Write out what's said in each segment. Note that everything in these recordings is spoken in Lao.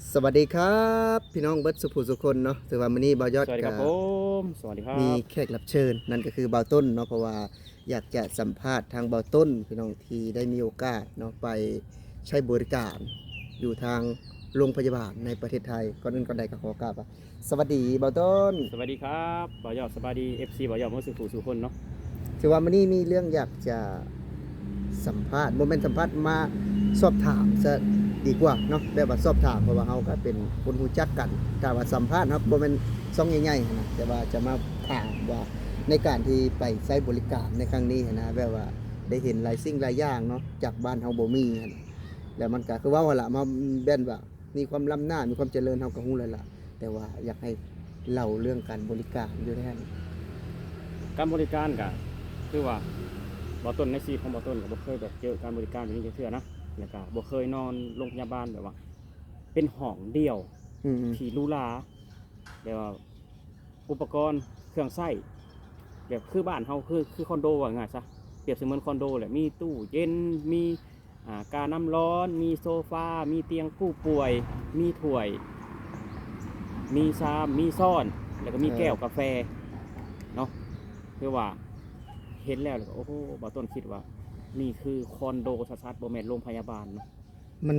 ສະຫວັດດີຄັບ ພີ່ນ້ອງເບິດສູ່ຜູ້ສູ່ຄົນເນາະ. ຖືວ່າມື້ນີ້ບ່າວຍອດ ສະຫວັດດີຄັບ ກໍ ຜົມ ສະຫວັດດີຄັບ ມີແຂກຮັບເຊີນ ນັ້ນກໍຄືບ່າວຕົ້ນເນາະ, ເພາະວ່າຢາກຈະສຳພາດທາງບ່າວຕົ້ນ ພີ່ນ້ອງທີ່ໄດ້ມີໂອກາດເນາະ ໄປໃຊ້ບໍລິການຢູ່ທາງໂລງພະຍາບານໃນປະເທດໄທ. ກ່ອນອື່ນກ່ອນໃດກໍຂໍກ່າວວ່າ ສະຫວັດດີບ່າວຕົ້ນ. ສະຫວັດດີຄັບບ່າວຍອດ, ສະບາຍດີ ເອັຟຊີ ບ່າວຍອດໝົດສູ່ຜູ້ສູ່ຄົນເນາະ. ຖືວ່າມື້ນີ້ມີເລື່ອງຢາກຈະສຳພາດ, ບໍ່ແມ່ນສຳພາດ, ມາສອບຖາມຊະດີກວ່າເນາະ, ແບບວ່າສອບຖາມ ເພາະວ່າເຮົາກໍເປັນຄົນຮູ້ຈັກກັນ. ຖ້າວ່າສຳພາດເນາະ ບໍ່ແມ່ນຊ່ອງໃຫຍ່ໆຫັ້ນນະ, ແຕ່ວ່າຈະມາຖາມວ່າໃນການທີ່ໄປໃຊ້ບໍລິການໃນຄັ້ງນີ້ຫັ້ນນະ, ແບບວ່າໄດ້ເຫັນຫຼາຍສິ່ງຫຼາຍຢ່າງເນາະ ຈາກບ້ານເຮົາບໍ່ມີຫັ້ນ, ແລ້ວມັນກໍຄືເວົ້າຫັ້ນລະ, ມາແມ່ນວ່າ ມີຄວາມລ້ຳໜ້າ ມີຄວາມຈະເລີນ ເຮົາກໍຮູ້ແລ້ວລະ, ແຕ່ວ່າຢາກໃຫ້ເລົ່າເລື່ອງການບໍລິການຢູ່ແທ້. ການບໍລິການກະຄືວ່າ ບ່າວຕົ້ນ ໃນຊີວິດຂອງບ່າວຕົ້ນກໍບໍ່ເຄີຍແບບເຈີການບໍລິການແບບນີ້ຈັກເທື່ອນະ, ແລ້ວກະບໍ່ເຄີຍນອນໂລງພະຍາບານແບບວ່າເປັນຫ້ອງດຽວ ອືມໆ ທີ່ຫຼູຫຼາ ແບບວ່າ ອຸປະກອນເຄື່ອງໃຊ້ ແບບຄືບ້ານເຮົາ ຄື ຄືຄອນໂດ ວ່າງ່າຍຊະ, ປຽບສະເໝືອນຄອນໂດແຫຼະ, ມີຕູ້ເຢັນ ມີ ອ່າ ການ້ຳຮ້ອນ, ມີໂຊຟາ, ມີຕຽງຜູ້ປ່ວຍ, ມີຖ້ວຍ, ມີຊາມ, ມີຊ້ອນ ແລ້ວກໍມີ ເອີ ແກ້ວກາແຟເນາະ. ຄືວ່າເຫັນແລ້ວ ແລ້ວກໍ ໂອ້ໂຫ ບ່າວຕົ້ນຄິດວ່າ ນີ້ຄືຄອນໂດຊັດໆ ບໍ່ແມ່ນໂລງພະຍາບານເນາະ. ມັນ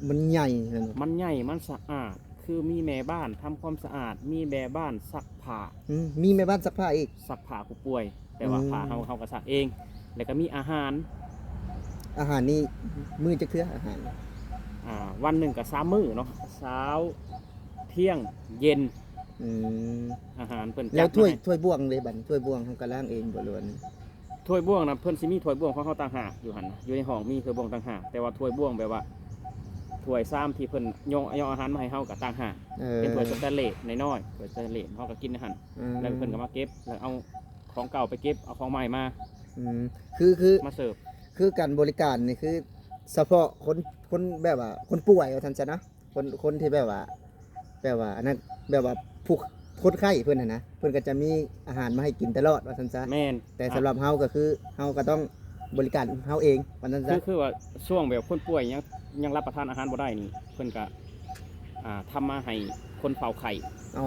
ມັນໃຫຍ່ຫັ້ນ ມັນໃຫຍ່ ມັນສະອາດ ຄືມີແມ່ບ້ານທຳຄວາມສະອາດ, ມີແມ່ບ້ານຊັກຜ້າ. ອືມ ມີແມ່ບ້ານຊັກຜ້າອີກ? ຊັກຜ້າຜູ້ປ່ວຍ ແຕ່ວ່າ ອືມ ຜ້າເຮົາ ເຮົາກໍຊັກເອງ. ແລ້ວກໍມີອາຫານ. ອາຫານນີ້ມື້ຈັກເທື່ອ? ອາຫານ ອ່າ ວັນໜຶ່ງກໍສາມມື້ເນາະ, ເຊົ້າ, ທ່ຽງ, ເຢັນ. ອືມ ອາຫານເພິ່ນ ແລ້ວຖ້ວຍ ຖ້ວຍບ່ວງເດ ບັດ ຖ້ວຍບ່ວງເຮົາກໍລ້າງເອງບໍ່ ຫຼືວ່າ? ຖ້ວຍບ່ວງນະ ເພິ່ນຊິມີຖ້ວຍບ່ວງຂອງເຮົາຕ່າງຫາກຢູ່ຫັ້ນນະ, ຢູ່ໃນຫ້ອງມີຖ້ວຍບ່ວງຕ່າງຫາກ, ແຕ່ວ່າຖ້ວຍບ່ວງແບບວ່າ ຖ້ວຍຊາມທີ່ເພິ່ນຍໍ ຍໍອາຫານມາໃຫ້ເຮົາກໍຕ່າງຫາກ. ເອີ ເປັນຖ້ວຍສະແຕນເລດນ້ອຍໆ ຖ້ວຍສະແຕນເລດ ເຮົາກໍກິນໃນຫັ້ນ. ອືມ ແລ້ວເພິ່ນກໍມາເກັບ ແລ້ວເອົາຂອງເກົ່າໄປເກັບ ເອົາຂອງໃໝ່ມາ. ອືມ ຄື ຄື ມາເສີບ. ຄືການບໍລິການນີ້ ຄືສະເພາະຄົນ ຄົນແບບວ່າຄົນປ່ວຍວ່າຊັ້ນຊະເນາະ. ຄົນ ຄົນທີ່ແບບວ່າ ແບບວ່າອັນນັ້ນ ແບບວ່າຜູ້ ຄົນໄຂ້ເພິ່ນຫັ້ນນະ ເພິ່ນກໍຈະມີອາຫານມາໃຫ້ກິນຕະຫຼອດວ່າຊັ້ນຊະ. ແມ່ນ. ແຕ່ສຳລັບເຮົາກໍຄືເຮົາກໍຕ້ອງບໍລິການເຮົາເອງວ່າຊັ້ນຊະ. ຄື ຄືວ່າຊ່ວງແບບຄົນປ່ວຍຍັງ ຍັງຮັບປະທານອາຫານບໍ່ໄດ້ນີ້ ເພິ່ນກໍ ອ່າ ທຳມາໃຫ້ຄົນເຝົ້າໄຂ້. ອໍ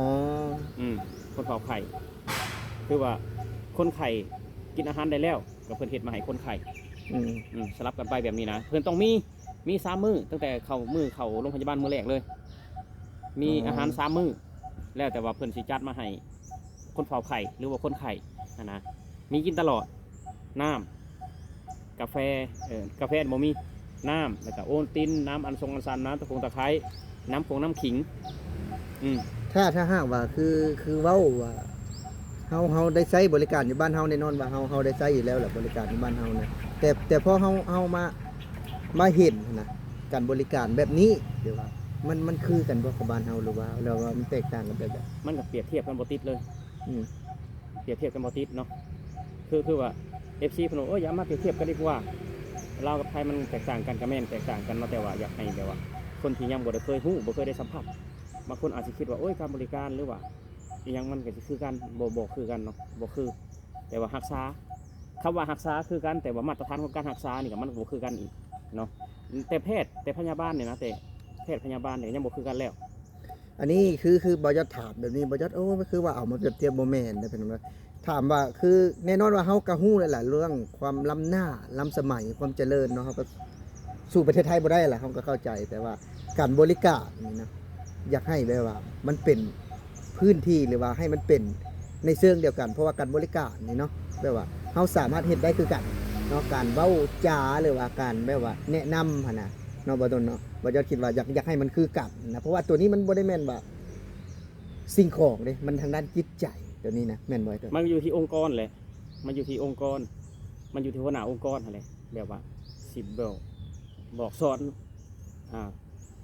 ອືມ ຄົນເຝົ້າໄຂ້ ຄືວ່າຄົນໄຂ້ກິນອາຫານໄດ້ແລ້ວ ກໍເພິ່ນເຮັດມາໃຫ້ຄົນໄຂ້. ອືມ ອືມ ສະຫຼັບກັນໄປແບບນີ້ນະ ເພິ່ນຕ້ອງມີ ມີສາມມື້ ຕັ້ງແຕ່ເຂົ້າ ມື້ເຂົ້າໂລງພະຍາບານມື້ແລກເລີຍ ມີ ອໍ ອາຫານສາມມື້ ແລ້ວແຕ່ວ່າເພິ່ນຊິຈັດມາໃຫ້ຄົນເຝົ້າໄຂ້ ຫຼືວ່າຄົນໄຂ້ຫັ້ນນະ ມີກິນຕະຫຼອດ. ນ້ຳ ກາແຟ ເອີ ກາແຟບໍ່ມີ ນ້ຳ ແລ້ວກະໂອວັນຕິນ ນ້ຳອັນຊົງອັນຊັນ ນ້ຳຕະຄົງຕະໄຄ ນ້ຳຂົງນ້ຳຂິງ. ອືມ ຖ້າ ຖ້າຫາກວ່າ ຄື ຄືເວົ້າວ່າ ເຮົາ ເຮົາໄດ້ໃຊ້ບໍລິການຢູ່ບ້ານເຮົາ ແນ່ນອນວ່າເຮົາ ເຮົາໄດ້ໃຊ້ຢູ່ແລ້ວແຫຼະ ບໍລິການຢູ່ບ້ານເຮົານະ ແຕ່ ແຕ່ພໍເຮົາ ເຮົາມາ ມາເຫັນຫັ້ນນະ ການບໍລິການແບບນີ້ ແບບວ່າ ມັນ ມັນຄືກັນບໍ່ກັບບ້ານເຮົາ ຫຼືວ່າ ຫຼືວ່າມັນແຕກຕ່າງກັນແບບໃດ? ມັນກໍປຽບທຽບກັນບໍ່ຕິດເລີຍ. ອືມ ປຽບທຽບກັນບໍ່ຕິດເນາະ ຄື ຄືວ່າ ເອັຟຊີ ເພິ່ນວ່າ ໂອ້ຍ ຢ່າມາປຽບທຽບກັນດີກວ່າ ລາວກັບໄທມັນແຕກຕ່າງກັນ ກໍແມ່ນແຕກຕ່າງກັນເນາະ ແຕ່ວ່າຢາກໃຫ້ແບບວ່າ ຄົນທີ່ຍັງບໍ່ໄດ້ເຄີຍຮູ້ ບໍ່ເຄີຍໄດ້ສຳຜັດ ບາງຄົນອາດຊິຄິດວ່າ ໂອ້ຍ ການບໍລິການ ຫຼືວ່າ ອີ່ຫຍັງມັນກໍຊິຄືກັນ ບໍ່ ບໍ່ຄືກັນເນາະ ບໍ່ຄື ແຕ່ວ່າຮັກສາ ຄຳວ່າຮັກສາຄືກັນ ແຕ່ວ່າມາດຕະຖານຂອງການຮັກສານີ້ກໍມັນບໍ່ຄືກັນອີກເນາະ ແຕ່ແພດ ແຕ່ພະຍາບານນີ້ນະ ແຕ່ແພດພະຍາບານນີ້ກໍຍັງບໍ່ຄືກັນແລ້ວ. ອັນນີ້ຄື ຄືບ່າວຍອດຖາມແບບນີ້ ບ່າວຍອດ ໂອ້ ຄືວ່າເອົາມາປຽບທຽບ ບໍ່ແມ່ນເດ້ ເພິ່ນວ່າ ຖາມວ່າ ຄືແນ່ນອນວ່າເຮົາກໍຮູ້ແລ້ວລະ ເລື່ອງຄວາມລ້ຳໜ້າ ລ້ຳສະໄໝ ຄວາມຈະເລີນເນາະ ເຮົາກໍ ສູ້ປະເທດໄທບໍ່ໄດ້ລະ ເຮົາກໍເຂົ້າໃຈ ແຕ່ວ່າການບໍລິການນີ້ນະ ຢາກໃຫ້ແບບວ່າມັນເປັນພື້ນທີ່ ຫຼືວ່າໃຫ້ມັນເປັນໃນເຊີງດຽວກັນ ເພາະວ່າການບໍລິການນີ້ເນາະ ແບບວ່າເຮົາສາມາດເຮັດໄດ້ຄືກັນເນາະ ການເວົ້າຈາ ຫຼືວ່າການແບບວ່າແນະນຳຫັ້ນນະເນາະ ບ່າວຕົ້ນເນາະ ບ່າວຍອດຄິດວ່າຢາກ ຢາກໃຫ້ມັນຄືກັນນະ ເພາະວ່າໂຕນີ້ມັນບໍ່ໄດ້ແມ່ນວ່າສິ່ງຂອງເດ້ ມັນທາງດ້ານຈິດໃຈໂຕນີ້ນະ ແມ່ນບໍ່? ມັນຢູ່ທີ່ອົງກອນແຫຼະ ມັນຢູ່ທີ່ອົງກອນ ມັນຢູ່ທີ່ຫົວໜ້າອົງກອນຫັ້ນແຫຼະ ແບບວ່າຊິບອກ ບອກສອນ ອ່າ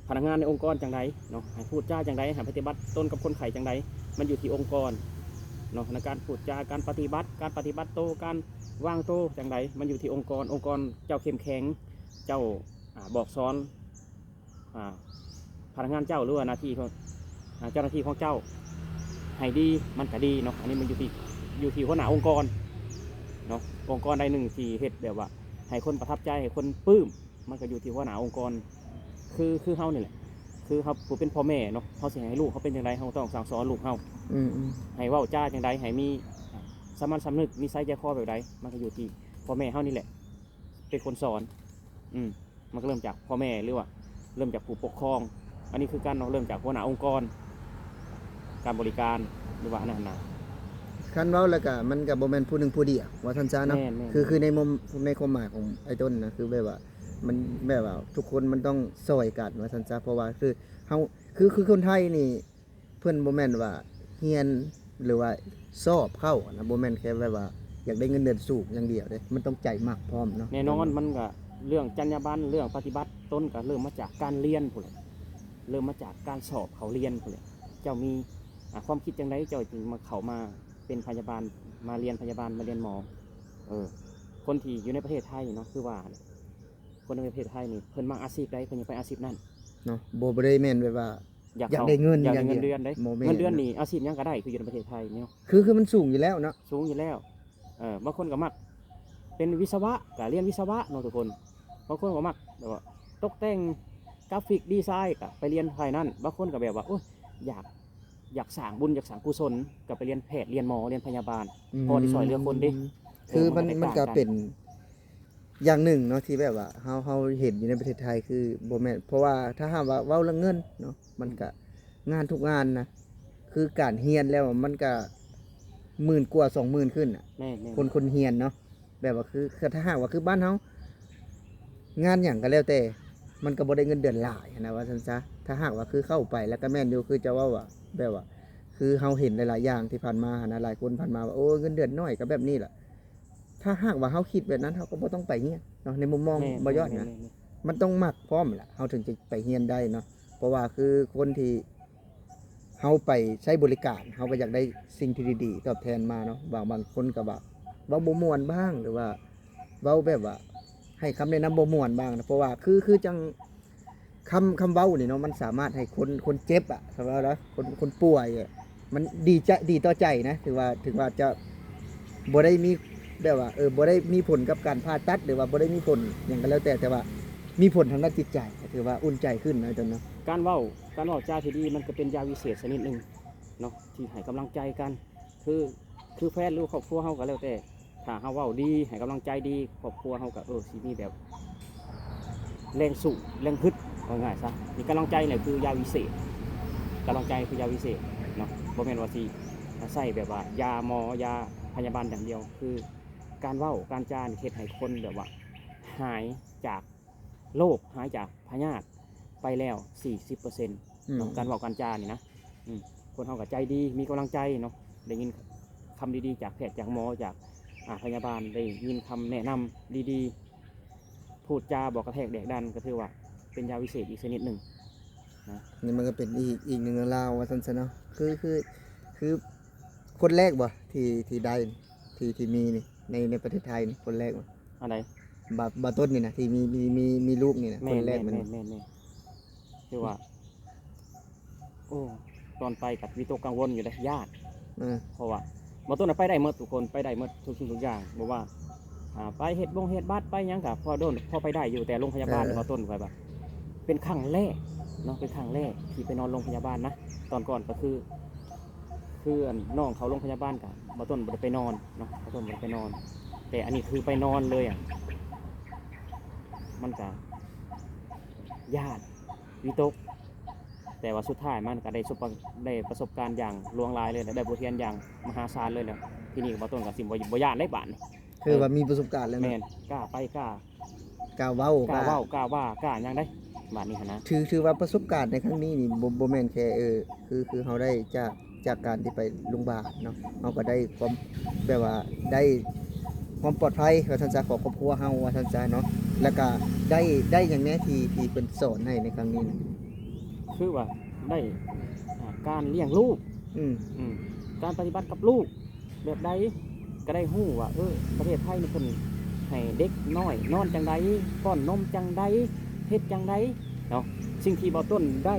ພະນັກງານໃນອົງກອນຈັ່ງໃດເນາະ ໃຫ້ພູດຈາຈັ່ງໃດ ໃຫ້ປະຕິບັດຕົນກັບຄົນໄຂ້ຈັ່ງໃດ ມັນຢູ່ທີ່ອົງກອນເນາະ ໃນການພູດຈາ ການປະຕິບັດ ການປະຕິບັດໂຕ ການວາງໂຕຈັ່ງໃດ ມັນຢູ່ທີ່ອົງກອນ ອົງກອນເຈົ້າເຂັ້ມແຂງ ເຈົ້າ ອ່າ ບອກສອນ ອ່າ ພະນັກງານເຈົ້າ ຫຼືວ່າໜ້າທີ່ຂອງ ອ່າ ເຈົ້າໜ້າທີ່ຂອງເຈົ້າໃຫ້ດີ ມັນກະດີເນາະ ອັນນີ້ມັນຢູ່ທີ່ ຢູ່ທີ່ຫົວໜ້າອົງກອນເນາະ ອົງກອນໃດໜຶ່ງທີ່ເຮັດແບບວ່າໃຫ້ຄົນປະທັບໃຈ ໃຫ້ຄົນປຶ້ມ ມັນກໍຢູ່ທີ່ຫົວໜ້າອົງກອນ ຄື ຄືເຮົານີ້ແຫຼະ ຄືເຮົາຜູ້ເປັນພໍ່ແມ່ເນາະ ເຮົາຊິໃຫ້ລູກເຮົາເປັນຈັ່ງໃດ ເຮົາຕ້ອງສັ່ງສອນລູກເຮົາ ອືມໆ ໃຫ້ເວົ້າຈາຈັ່ງໃດ ໃຫ້ມີສາມັນສຳນຶກ ນິໄສໃຈຄໍແບບໃດ ມັນກໍຢູ່ທີ່ພໍ່ແມ່ເຮົານີ້ແຫຼະ ເປັນຄົນສອນ ອືມ ມັນກໍເລີ່ມຈາກພໍ່ແມ່ ຫຼືວ່າເລີ່ມຈາກຜູ້ປົກຄອງ ອັນນີ້ຄືກັນເນາະ ເລີ່ມຈາກຫົວໜ້າອົງກອນ ການບໍລິການ ຫຼືວ່າອັນນັ້ນນະ ຄັນເວົ້າແລ້ວກະ ມັນກະບໍ່ແມ່ນຜູ້ໜຶ່ງຜູ້ດຽວ ວ່າຊັ້ນຊະເນາະ ແມ່ນໆ ຄື ຄືໃນມຸມ ໃນຄວາມໝາຍຂອງອ້າຍຕົ້ນນະ ຄືແບບວ່າ ມັນແບບວ່າທຸກຄົນມັນຕ້ອງຊ່ອຍກັນ ວ່າຊັ້ນຊະ ເພາະວ່າຄືເຮົາ ຄື ຄືຄົນໄທນີ້ ເພິ່ນບໍ່ແມ່ນວ່າຮຽນ ຫຼືວ່າສອບເຂົ້ານະ ບໍ່ແມ່ນແຄ່ແບບວ່າຢາກໄດ້ເງິນເດືອນສູງຢ່າງດຽວເດ້ ມັນຕ້ອງໃຈມັກພ້ອມເນາະ ແນ່ນອນ ມັນກະເລື່ອງຈັນຍາບັນ ເລື່ອງປະຕິບັດຕົນກະເລີ່ມມາຈາກການຮຽນພຸ້ນແຫຼະ ເລີ່ມມາຈາກການສອບເຂົ້າຮຽນພຸ້ນແຫຼະ ເຈົ້າມີ ອາ ຄວາມຄິດຈັ່ງໃດ ເຈົ້າຈຶ່ງມາເຂົ້າມາເປັນພະຍາບານ ມາຮຽນພະຍາບານ ມາຮຽນໝໍ ເອີ ຄົນທີ່ຢູ່ໃນປະເທດໄທເນາະ ຄືວ່າ ຄົນໃນປະເທດໄທນີ້ ເພິ່ນມັກອາຊີບໃດ ເພິ່ນຢາກໄປອາຊີບນັ້ນເນາະ ບໍ່ ບໍ່ໄດ້ແມ່ນແບບວ່າ ຢາກ ຢາກໄດ້ເງິນ ຢາກໄດ້ເງິນເດືອນເດ້ ບໍ່ແມ່ນ ເງິນເດືອນນີ້ອາຊີບຫຍັງກໍໄດ້ ຄືຢູ່ໃນປະເທດໄທນີ້ເນາະ ຄື ຄືມັນສູງຢູ່ແລ້ວເນາະ ສູງຢູ່ແລ້ວ ເອີ ບາງຄົນກໍມັກເປັນວິສະວະ ກໍຮຽນວິສະວະເນາະທຸກຄົນ ບາງຄົນກໍມັກແບບວ່າຕົກແຕ່ງກຣາຟິກດີໄຊ ກໍໄປຮຽນຝ່າຍນັ້ນ ບາງຄົນກໍແບບວ່າ ໂອ້ຍ ຢາກ ຢາກສ້າງບຸນ ຢາກສ້າງກຸສົນ ກໍໄປຮຽນແພດ ຮຽນໝໍ ຮຽນພະຍາບານ ອືມ ພໍໄດ້ຊ່ອຍເຫຼືອຄົນເດ້ ຄືມັນ ເອີ ມັນກໍແຕກຕ່າງກັນ ມັນກໍເປັນ ຢ່າງໜຶ່ງເນາະ ທີ່ແບບວ່າເຮົາ ເຮົາເຫັນຢູ່ໃນປະເທດໄທ ຄືບໍ່ແມ່ນ ເພາະວ່າຖ້າຫາກວ່າເວົ້າເລື່ອງເງິນເນາະ ມັນກະ ອືມ ງານທຸກງານນະ ຄືການຮຽນແລ້ວມັນກະໝື່ນກວ່າສອງໝື່ນຂຶ້ນນະ ແມ່ນໆ ຄົນ ຄົນຮຽນເນາະ ແບບວ່າຄື ຄືຖ້າຫາກວ່າຄືບ້ານເຮົາ ງານຫຍັງກໍແລ້ວແຕ່ ມັນກໍບໍ່ໄດ້ເງິນເດືອນຫຼາຍຫັ້ນນະ ວ່າຊັ້ນຊະ ຖ້າຫາກວ່າຄືເຂົ້າໄປ ແລ້ວກໍແມ່ນຢູ່ ຄືເຈົ້າເວົ້າວ່າ ແບບວ່າ ຄືເຮົາເຫັນຫຼາຍໆຢ່າງທີ່ຜ່ານມາຫັ້ນນະ ຫຼາຍຄົນຜ່ານມາວ່າ ໂອ້ ເງິນເດືອນໜ້ອຍ ກໍແບບນີ້ລະ ຖ້າຫາກວ່າເຮົາຄິດແບບນັ້ນ ເຮົາກໍບໍ່ຕ້ອງໄປຮຽນເນາະ ໃນມຸມມອງ ແມ່ນໆ ບໍ່ຢອດນະ ແມ່ນໆ ມັນຕ້ອງມັກພ້ອມລະ ເຮົາເຖິງຈະໄປຮຽນໄດ້ເນາະ ເພາະວ່າຄືຄົນທີ່ເຮົາໄປໃຊ້ບໍລິການ ເຮົາກໍຢາກໄດ້ສິ່ງທີ່ດີໆຕອບແທນມາເນາະ ບາງ ບາງຄົນກໍວ່າເວົ້າບໍ່ມ່ວນບ້າງ ຫຼືວ່າເວົ້າແບບວ່າໃຫ້ຄຳແນະນຳບໍ່ມ່ວນບ້າງນະ ເພາະວ່າຄື ຄືຈັ່ງ ຄຳ ຄຳເວົ້ານີ້ເນາະ ມັນສາມາດໃຫ້ຄົນ ຄົນເຈັບອະ ສຳລັບລາວ ຄົນ ຄົນປ່ວຍອະ ມັນດີຈະ ດີຕໍ່ໃຈນະ ຖືວ່າ ເຖິງວ່າຈະບໍ່ໄດ້ມີ ແບບວ່າ ເອີ ບໍ່ໄດ້ມີຜົນກັບການຜ່າຕັດ ຫຼືວ່າບໍ່ໄດ້ມີຜົນຫຍັງກໍແລ້ວແຕ່ ແຕ່ວ່າມີຜົນທາງດ້ານຈິດໃຈ ກໍຖືວ່າອຸ່ນໃຈຂຶ້ນນະ ອາຈານເນາະ ການເວົ້າ ການເວົ້າຈາທີ່ດີ ມັນກໍເປັນຢາວິເສດຊະນິດໜຶ່ງເນາະ ທີ່ໃຫ້ກຳລັງໃຈກັນ ຄື ຄືແຟນ ຫຼືຄອບຄົວເຮົາກໍແລ້ວແຕ່ ຖ້າເຮົາເວົ້າດີ ໃຫ້ກຳລັງໃຈດີ ຄອບຄົວເຮົາກໍ ເອີ ຊິມີແບບແຮງສູ້ ແຮງຮຶດ ເວົ້າງ່າຍຊະ ມີກຳລັງໃຈນີ້ຄືຢາວິເສດ ກຳລັງໃຈຄືຢາວິເສດເນາະ ບໍ່ແມ່ນວ່າຊິໃຊ້ແບບວ່າຢາໝໍ ຢາພະຍາບານຢ່າງດຽວ ຄືການເວົ້າ ການຈານີ້ເຮັດໃຫ້ຄົນແບບວ່າຫາຍຈາກ ໂລກ ຫາຍຈາກພະຍາດໄປແລ້ວສີ່ສິບເປີເຊັນເນາະ ອືມ ການເວົ້າການຈານີ້ນະ ອືມ ຄົນເຮົາກໍໃຈດີ ມີກຳລັງໃຈເນາະ ໄດ້ຍິນຄຳດີໆຈາກແພດ ຈາກໝໍ ຈາກ ອາ ພະຍາບານ ໄດ້ຍິນຄຳແນະນຳດີໆ ພູດຈາບໍ່ກະແທກແດກດັນ ກໍຖືວ່າເປັນຢາວິເສດອີກຊະນິດໜຶ່ງນະ ນີ້ມັນກໍເປັນອີກ ອີກໜຶ່ງເລື່ອງລາວວ່າຊັ້ນຊະເນາະ ຄື ຄື ຄືຄົນແລກບໍ່ ທີ່ ທີ່ໄດ້ ທີ່ ທີ່ມີນີ້ ໃນ ໃນປະເທດໄທນີ້ ຄົນແລກບໍ່? ອັນໃດ? ບ່າວ ບ່າວຕົ້ນນີ້ນະ ທີ່ມີ ມີ ມີ ມີລູກນີ້ນະ ແມ່ນ ຄົນແລກແມ່ນ ແມ່ນ ແມ່ນ ແມ່ນ ແມ່ນ ຄືວ່າ ໂອ້ ຕອນໄປກໍວິຕົກກັງວົນຢູ່ເດ້ ຢ້ານ ເອີ ເພາະວ່າບ່າວຕົ້ນນະໄປໄດ້ໝົດ ທຸກຄົນໄປໄດ້ໝົດ ທຸກສິ່ງທຸກຢ່າງ ບໍ່ວ່າ ອ່າ ໄປເຮັດບົງເຮັດບັດໄປຫຍັງກໍພໍໂດນ ພໍໄປໄດ້ຢູ່ ແຕ່ໂລງພະຍາບານ ເອີ ບ່າວຕົ້ນຂ້ອຍວ່າ ເປັນຄັ້ງແລກເນາະ ເປັນຄັ້ງແລກທີ່ໄປນອນໂລງພະຍາບານນະ ຕອນກ່ອນກໍຄື ຄື ອັນ ນ້ອງເຂົ້າໂລງພະຍາບານກະ ບ່າວຕົ້ນບໍ່ໄດ້ໄປນອນເນາະ ບ່າວຕົ້ນບໍ່ໄດ້ໄປນອນ ແຕ່ອັນນີ້ຄືໄປນອນເລີຍອະ ມັນກະຢ້ານ ວິຕົກ ແຕ່ວ່າສຸດທ້າຍມັນກະໄດ້ ໄດ້ປະສົບການຢ່າງຫຼວງຫຼາຍເລີຍ ໄດ້ບົດຮຽນຢ່າງມະຫາສານເລີຍແຫຼະ ທີນີ້ບ່າວຕົ້ນກະຊິບໍ່ ບໍ່ຢ້ານເລີຍບາດນີ້ ຄືວ່າມີປະສົບການແລ້ວເນາະ ແມ່ນ ກ້າໄປ ກ້າ ກ້າເວົ້າ ກ້າເວົ້າ ກ້າວ່າ ກ້າຫຍັງໄດ໋ ບາດນີ້ຫັ້ນນະ ຖື ຖືວ່າປະສົບການໃນຄັ້ງນີ້ນີ້ ບໍ່ ບໍ່ແມ່ນແຄ່ ເອີ ຄື ຄືເຮົາໄດ້ຈາກ ຈາກການທີ່ໄປໂລງບານເນາະ ເຮົາກໍໄດ້ຄວາມ ແບບວ່າໄດ້ຄວາມປອດໄພວ່າຊັ້ນຊະ ຂອງຄອບຄົວເຮົາວ່າຊັ້ນຊະເນາະ ແລ້ວກໍໄດ້ ໄດ້ຫຍັງແດ່ທີ່ ທີ່ເພິ່ນສອນໃຫ້ໃນຄັ້ງນີ້ນະ? ຄືວ່າໄດ້ ອ່າ ການລ້ຽງລູກ ອືມ ອືມ ການປະຕິບັດກັບລູກ ແບບໃດ ກໍໄດ້ຮູ້ວ່າ ເອີ ປະເທດໄທນີ້ເພິ່ນໃຫ້ເດັກນ້ອຍນອນຈັ່ງໃດ ປ້ອນນົມຈັ່ງໃດ ເຮັດຈັ່ງໃດເນາະ ສິ່ງທີ່ບ່າວຕົ້ນໄດ້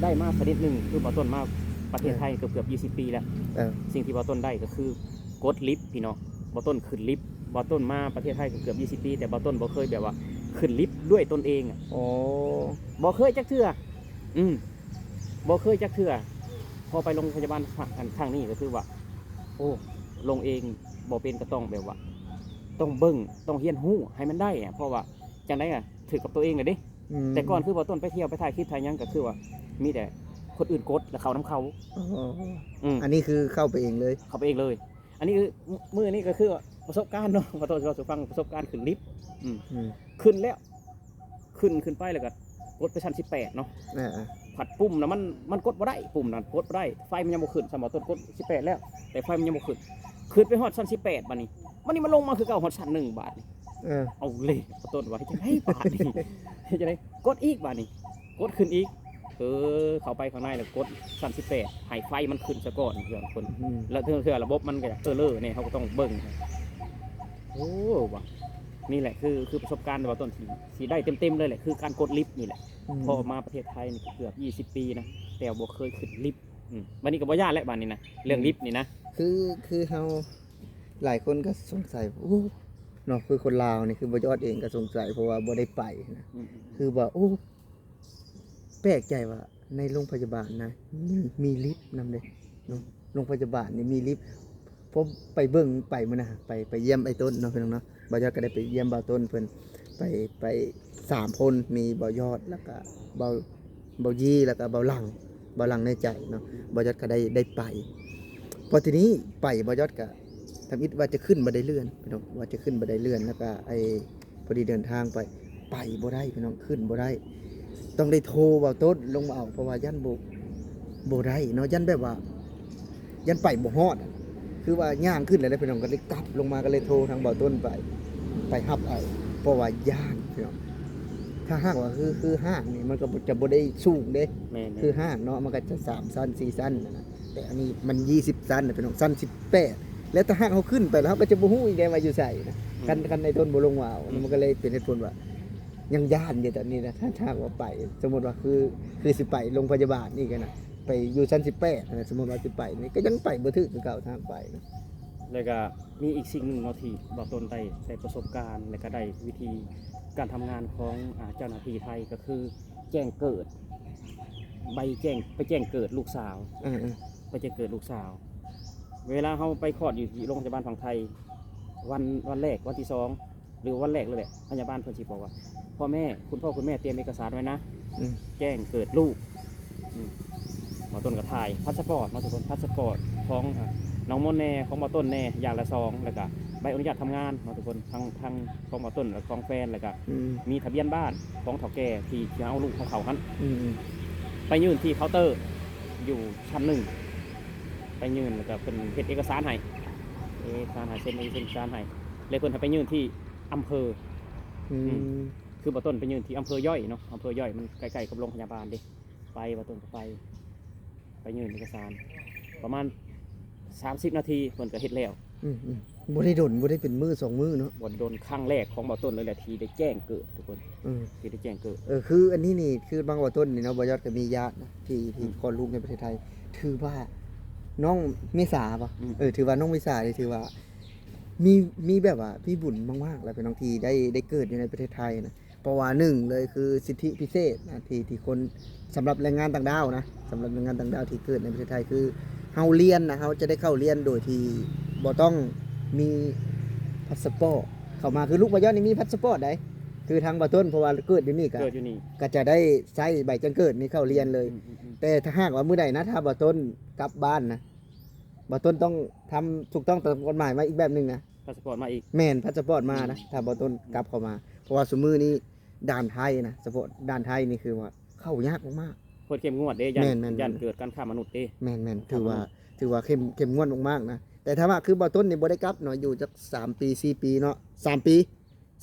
ໄດ້ມາຊະນິດໜຶ່ງ ຄືບ່າວຕົ້ນມາປະເທດໄທ ເອີ ເກືອບໆ ຊາວປີແລ້ວ ເອີ ສິ່ງທີ່ບ່າວຕົ້ນໄດ້ກໍຄືກົດລິບ ພີ່ນ້ອງ ບ່າວຕົ້ນຂຶ້ນລິບ ບ່າວຕົ້ນມາປະເທດໄທເກືອບໆ ຊາວປີ ແຕ່ບ່າວຕົ້ນບໍ່ເຄີຍແບບວ່າຂຶ້ນລິບດ້ວຍຕົນເອງອະ ອໍ ບໍ່ເຄີຍຈັກເທື່ອ ອືມ ບໍ່ເຄີຍຈັກເທື່ອ. ພໍໄປໂຮງພະຍາບານຄັ້ງ ອັນຄັ້ງນີ້ກໍຄືວ່າ ໂອ້ ລົງເອງບໍ່ເປັນ ກໍຕ້ອງແບບວ່າ ຕ້ອງເບິ່ງ ຕ້ອງຮຽນຮູ້ໃຫ້ມັນໄດ້ອະ ເພາະວ່າຈັ່ງໃດກໍຖືກກັບຕົວເອງແຫຼະເດ້. ອືມ ແຕ່ກ່ອນຄືບໍ່ຕ້ອງໄປທ່ຽວໄປຖ່າຍຄລິບຖ່າຍຫຍັງ ກໍຄືວ່າມີແຕ່ຄົນອື່ນກົດ ແລ້ວເຂົ້ານຳເຂົາ. ອໍ ອືມ ອັນນີ້ຄືເຂົ້າໄປເອງເລີຍ? ເຂົ້າໄປເອງເລີຍ. ອັນນີ້ຄື ມື້ນີ້ກໍຄືປະສົບການເນາະ ຂໍໂທດທີ່ເວົ້າສູ່ຟັງ ປະສົບການຂຶ້ນລິບ. ອືມ ອືມ ຂຶ້ນແລ້ວ ຂຶ້ນ ຂຶ້ນໄປແລ້ວກໍກົດໄປຊັ້ນສິບແປດເນາະ. ເອີໆ ພັດປຸ່ມນະ ມັນ ມັນກົດບໍ່ໄດ້ ປຸ່ມນະກົດບໍ່ໄດ້ ໄຟມັນຍັງບໍ່ຂຶ້ນ. ສຳເອົາຕົ້ນກົດສິບແປດແລ້ວ ແຕ່ໄຟມັນຍັງບໍ່ຂຶ້ນ ຂຶ້ນໄປຮອດຊັ້ນສິບແປດ ບາດນີ້ ບາດນີ້ມັນລົງມາຄືເກົ່າ ຮອດຊັ້ນໜຶ່ງ ບາດນີ້. ເອີ ເອົາເລີຍ ເອົາຕົ້ນວ່າ ເຮັດຈັ່ງໃດບາດນີ້ ເຮັດຈັ່ງໃດ ກົດອີກບາດນີ້ ກົດຂຶ້ນອີກ. ເອີ ເຂົ້າໄປຂ້າງໃນແລ້ວກົດຊັ້ນສິບແປດ ໃຫ້ໄຟມັນຂຶ້ນສະກ່ອນເທື່ອຄົນ. ອືມ ແລ້ວເທື່ອ ເທື່ອລະບົບມັນກໍເອີເລີແດ່ ເຮົາກໍຕ້ອງເບິ່ງ. ໂອ້ ວ່າ ນີ້ແຫຼະຄື ຄືປະສົບການເວົ້າຕົ້ນທີ່ ທີ່ໄດ້ເຕັມໆເລີຍແຫຼະ ຄືການກົດລິບນີ້ແຫຼະ. ອືມ ເພາະມາປະເທດໄທນີ້ກໍເກືອບຊາວປີນະ ແຕ່ບໍ່ເຄີຍຂຶ້ນລິບ. ອືມ ບາດນີ້ກໍບໍ່ຢ້ານແລ້ວບາດນີ້ນະ ເລື່ອງ ອືມ ລິບນີ້ນະ. ຄື ຄືເຮົາ ຫຼາຍຄົນກໍສົງໄສ ໂອ້ ເນາະ ຄືຄົນລາວນີ້ ຄືບໍ່ຍອດເອງກໍສົງໄສ ເພາະວ່າບໍ່ໄດ້ໄປນະ. ອືມ ອືມ ອືມ ຄືວ່າ ໂອ້ ແປກໃຈວ່າໃນໂຮງພະຍາບານນະ ມີ ມີລິບນຳເດ້ເນາະ. ໂຮງພະຍາບານນີ້ມີລິບ. ຜົມໄປເບິ່ງ ໄປມື້ນະ ໄປ ໄປຢ້ຽມອ້າຍຕົ້ນເນາະ ພີ່ນ້ອງເນາະ. ບ່າວຍອດກໍໄດ້ໄປຢ້ຽມບ່າວຕົ້ນເພິ່ນ ໄປ ໄປສາມຄົນ ມີບ່າວຍອດ ແລ້ວກະບ່າວ ບ່າວຢີ່ ແລ້ວກະບ່າວຫຼັ່ງ ບ່າວຫຼັ່ງໃນໃຈເນາະ. ບ່າວຍອດກໍໄດ້ ໄດ້ໄປ. ພໍທີນີ້ໄປ ບ່າວຍອດກໍທຳອິດວ່າຈະຂຶ້ນບັນໄດເລື່ອນ ພີ່ນ້ອງ ວ່າຈະຂຶ້ນບັນໄດເລື່ອນ ແລ້ວກະໄອ້ ພໍດີເດີນທາງໄປ ໄປບໍ່ໄດ້ພີ່ນ້ອງ ຂຶ້ນບໍ່ໄດ້ ຕ້ອງໄດ້ໂທບ່າວຕົ້ນລົງມາເອົາ ເພາະວ່າຢ້ານບໍ່ ບໍ່ໄດ້ເນາະ ຢ້ານແບບວ່າ ຢ້ານໄປບໍ່ຮອດອະ ຄືວ່າຍ່າງຂຶ້ນແລ້ວພີ່ນ້ອງ ກໍເລີຍກັບລົງມາ ກໍເລີຍໂທທາງບ່າວຕົ້ນໄປ ໄປຮັບເອົາ ເພາະວ່າຢ້ານພີ່ນ້ອງ. ຖ້າຫາກວ່າຄື ຄືຫ້າງນີ້ ມັນກໍຈະບໍ່ໄດ້ສູງເດ້ ແມ່ນໆ ຄືຫ້າງເນາະ ມັນກໍຈະສາມຊັ້ນ ສີ່ຊັ້ນຫັ້ນນະ ແຕ່ອັນນີ້ມັນຊາວຊັ້ນນະພີ່ນ້ອງ ຊັ້ນສິບແປດ ແລ້ວຖ້າຫາກເຮົາຂຶ້ນໄປແລ້ວ ເຮົາກໍຈະບໍ່ຮູ້ອີກແດ່ວ່າຢູ່ໃສນະ. ອືມ ຄັນ ຄັນໄອ້ຕົ້ນບໍ່ລົງມາເອົາ ອືມ ມັນກໍເລີຍເປັນເຫດຜົນວ່າຍັງຢ້ານຢູ່ຕອນນີ້ນະ. ຖ້າ ຖ້າຫາກວ່າໄປ ສົມມຸດວ່າຄື ຄືຊິໄປໂຮງພະຍາບານອີກຫັ້ນນະ ໄປຢູ່ຊັ້ນສິບແປດຫັ້ນນະ ສົມມຸດວ່າຊິໄປນີ້ ກໍຍັງໄປບໍ່ຖືກຄືເກົ່າ ທາງໄປນະ. ແລ້ວກໍມີອີກສິ່ງໜຶ່ງເນາະ ທີ່ບ່າວຕົ້ນໄດ້ ໄດ້ປະສົບການ ແລ້ວກໍໄດ້ວິທີການທຳງານຂອງ ອາ ເຈົ້າໜ້າທີ່ໄທ ກໍຄື ແຈ້ງເກີດ ໃບແຈ້ງ ໄປແຈ້ງເກີດລູກສາວ. ເອີໆ ໄປແຈ້ງເກີດລູກສາວ ເວລາເຮົາໄປຄອດຢູ່ທີ່ໂຮງພະຍາບານຝັ່ງໄທ ວັນ ວັນແລກ ວັນທີສອງ ຫຼືວັນແລກເລີຍແຫຼະ ພະຍາບານເພິ່ນຊິບອກວ່າ ພໍ່ແມ່ ຄຸນພໍ່ຄຸນແມ່ຕຽມເອກະສານໄວ້ນະ ອືມ ແຈ້ງເກີດລູກ. ອືມ ໝໍຕົ້ນກໍຖ່າຍພາສປອດເນາະທຸກຄົນ ພາສປອດຂອງ ອາ ນ້ອງມົນແດ່ ຂອງໝໍຕົ້ນແດ່ ຢ່າງລະສອງ ແລ້ວກະໃບອະນຸຍາດທຳງານເນາະທຸກຄົນ ທັງ ທັງຂອງໝໍຕົ້ນ ແລະ ຂອງແຟນ ແລ້ວກະ ອືມ ມີທະບຽນບ້ານຂອງເຖົ້າແກ່ທີ່ ທີ່ເຮົາເອົາລູກເຂົາຫັ້ນ. ອືມ ໄປຍື່ນທີ່ເຄົາເຕີຢູ່ຊັ້ນໜຶ່ງ ໄປຍື່ນ ແລ້ວກະເພິ່ນເຮັດເອກະສານໃຫ້ ເອກະສານໃຫ້ ເຊັນເອກະສານໃຫ້ ແລ້ວເພິ່ນໃຫ້ໄປຍື່ນທີ່ອຳເພີ. ອືມ ອືມ ຄືບ່າວຕົ້ນໄປຍື່ນທີ່ອຳເພີຍ້ອຍເນາະ ອຳເພີຍ້ອຍມັນໃກ້ໆກັບໂຮງພະຍາບານເດ້. ໄປ ບ່າວຕົ້ນກໍໄປ ໄປຍື່ນເອກະສານ ປະມານສາມສິບນາທີ ເພິ່ນກໍເຮັດແລ້ວ. ອືມໆ ບໍ່ໄດ້ດົນ ບໍ່ໄດ້ເປັນມື້ສອງມື້ເນາະ ບໍ່ໄດ້ດົນ. ຄັ້ງແລກຂອງບ່າວຕົ້ນເລີຍແຫຼະທີ່ໄດ້ແຈ້ງເກີດທຸກຄົນ. ອືມ ທີ່ໄດ້ແຈ້ງເກີດ ເອີ ຄືອັນນີ້ນີ້ ຄືບາງບ່າວຕົ້ນນີ້ເນາະ ບ່າວຍອດກໍມີຍາດນະ ທີ່ ທີ່ ອືມ ຄອດລູກໃນປະເທດໄທ ຖືວ່ານ້ອງເມສາບໍ? ອືມ ເອີ ຖືວ່ານ້ອງເມສານີ້ຖືວ່າມີ ມີແບບວ່າມີບຸນມາກໆ ແລ້ວເປັນນ້ອງທີ່ໄດ້ ໄດ້ເກີດຢູ່ໃນປະເທດໄທນະ. ເພາະວ່າໜຶ່ງເລີຍຄືສິດທິພິເສດນະ ທີ່ ທີ່ຄົນ ສຳລັບແຮງງານຕ່າງດ້າວນະ ສຳລັບແຮງງານຕ່າງດ້າວທີ່ເກີດໃນປະເທດໄທ ຄືເຮົາຮຽນນະ ເຮົາຈະໄດ້ເຂົ້າຮຽນໂດຍທີ່ບໍ່ຕ້ອງມີພາສປອດເຂົ້າມາ. ຄືລູກບ່າວຍອດນີ້ມີພາສປອດໃດ໋ ຄືທາງບ່າວຕົ້ນ ເພາະວ່າເກີດຢູ່ນີ້ກະ ເກີດຢູ່ນີ້ ກະຈະໄດ້ໃຊ້ໃບແຈ້ງເກີດນີ້ເຂົ້າຮຽນເລີຍ. ອືມໆໆ ແຕ່ຖ້າຫາກວ່າມື້ໃດນະ ຖ້າບ່າວຕົ້ນກັບບ້ານນະ ບ່າວຕົ້ນຕ້ອງທຳຖືກຕ້ອງຕາມກົດໝາຍມາອີກແບບໜຶ່ງນະ. ພາສປອດມາອີກ. ແມ່ນ ພາສປອດມານະ. ອືມ ຖ້າບ່າວຕົ້ນກັບເຂົ້າມາ ເພາະວ່າຊຸມື້ນີ້ດ່ານໄທນະ ສະເພາະດ່ານໄທນີ້ຄືວ່າເຂົ້າຍາກມາກໆ ເພິ່ນເຂັ້ມງວດເດ້ ຢ້ານ ແມ່ນໆໆ ຢ້ານເກີດການຄ້າມະນຸດເດ້. ແມ່ນໆ ຖືວ່າ ຄ້າມະນຸດ ຖືວ່າເຂັ້ມ ເຂັ້ມງວດມາກໆນະ. ແຕ່ຖ້າວ່າຄືບ່າວຕົ້ນນີ້ບໍ່ໄດ້ກັບເນາະ ຢູ່ຈັກສາມປີ ສີ່ປີເນາະ ສາມປີ